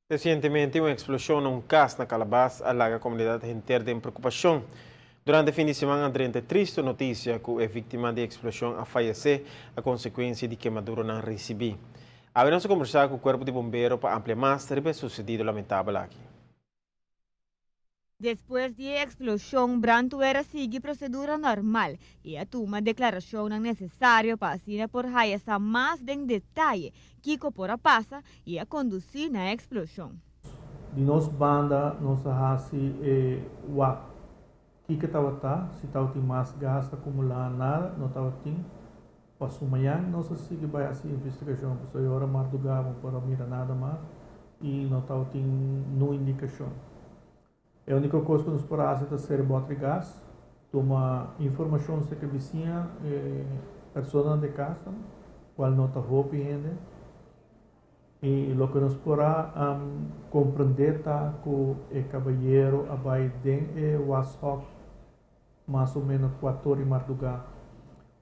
Resientemente un eksploshon na un kas na Kalabas a laga komunidat henter den preokupashon. Durante fin di siman a drenta e tristu notisia ku e víktima di e eksploshon a fayesé a konsekuensia di kemaduronan risibí. Awe nos a kombersá ku kuerpo di bombero pa amplia mas riba e susedido lamentabel aki. Despues di e eksploshon, brandweer a sigui prosedura normal i a tuma deklarashonnan nesesario pa asina por haya sa mas den detaye kiko por a pasa i a kondusí na e eksploshon. Di nos banda nos a hasi e wak kiko tabata, si tabatin mas gas akumulá nada no tabatin. Paso mañan nos a sigui bai hasi investigashon pasobra e ora mardugá bo por a mira nada mas i no tabatin nun indikashon. E úniko kos ku nos por hasi ta sera bòt di gas, tuma informashon serka bisiña, e personanan di kas, kual no ta hopi hende. I loke nos por a komprendé ta ku e kabayero a bai den e washòk mas o ménos kuator di mardugá,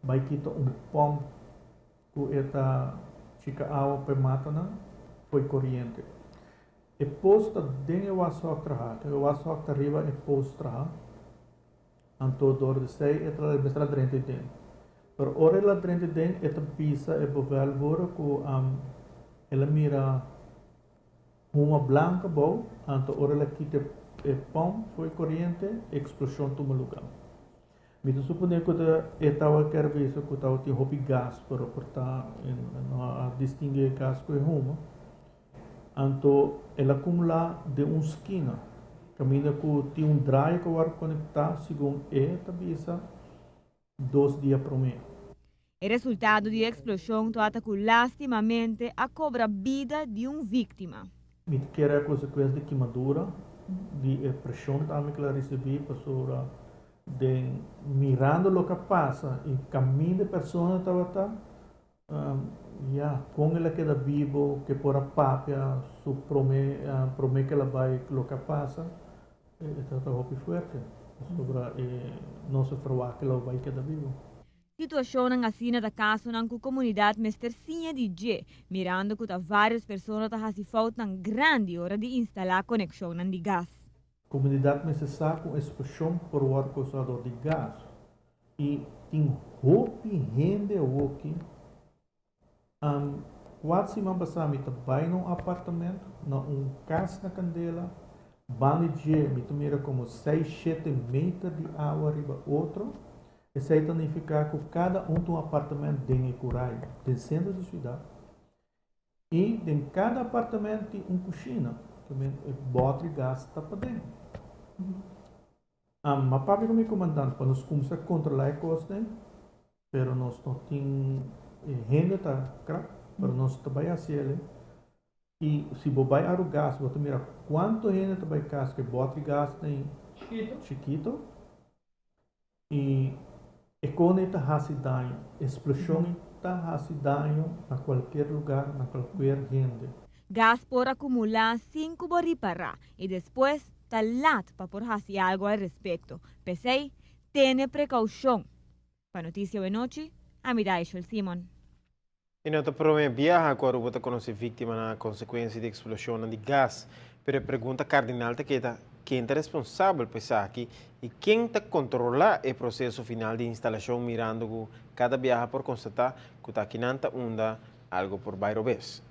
bai kita un pòmp ku e ta chika awa pa e matanan fo'i koriente. E pos ta den e washòk traha, e washòk ta riba e pos traha, anto dor di esei e ta mester a drenta den. Pero ora el a drenta den e ta bisa e bevelvoerder ku el a mira huma blanco abou, anto ora el a kita e pòmp fo'i koriente e eksploshon tuma lugá. Mi ta suponé ku ta e tawa kier bisa ku tabatin hopi gas, pero por ta e no a distinguí e gas ku e huma. Anto el a kumulá den un skina, kaminda ku tin un draai ku a wòrdu konektá, segun e ta bisa, dos dia promé. E resultado di e eksploshon tabata ku lástimamente a kobra bida di un víktima. Mi ta kere a konsekuensia di kimadura di e preshon tambe ku el a risibí pasobra den mirando loke a pasa i kaminda e persona tabata, Ya, kon el a keda bibo ke por a papia su prome prome ke el a bai loke a pasa, e tabata hopi fuerte, pasobra e no se ferwagt ke lo bai keda bibo. Situashonnan asina ta kasonan ku komunidat mester siña di dje, mirando ku ta vários persona ta hasi foutnan grandi ora di instalá konekshonnan di gas. Komunidat mester sa ku eksploshon por wòrdu kousá dor di gas i tin hopi hende awoki. Kuat siman pasá mi ta bai na un apartamento, na un kas na kandela, banda di dje mi ta mira komo seis shete meter di awa riba otro. Esei ta nifiká ku kada un ta un apartamento den e kurai, den sentro di siudat. I den kada apartamento tin un kushina, tambe e bòt di gas ta paden. M'a papia ku mi komandante pa nos kumsa kontrolá e kosnan, pero nos no tin e hende ta krap, pero nos ta bai hasi el. I si bo bai Arugas bo ta mira kuantu hende ta bai kas ku e bòt di gas den chikito. I e kone ta hasi daño, eksploshon ta hasi daño na kualkier lugar, na kualkier hende. Gas por akumulá sin ku bo ripará i despues ta lat pa por hasi algu al respekto. P'esei, tene prekoushon. Pa Notisia Wenochi, ami Daishel Simon. E no ta prome biaha ku Aruba ta konosé víktimanan a konsekuensia di eksploshonnan di gas, pero e pregunta kardinal ta keda, ken ta responsabel pa esaki i ken ta kontrolá e proseso final di instalashon mirando ku kada biaha por konstatá ku ta akinan ta unda algu por bai robes?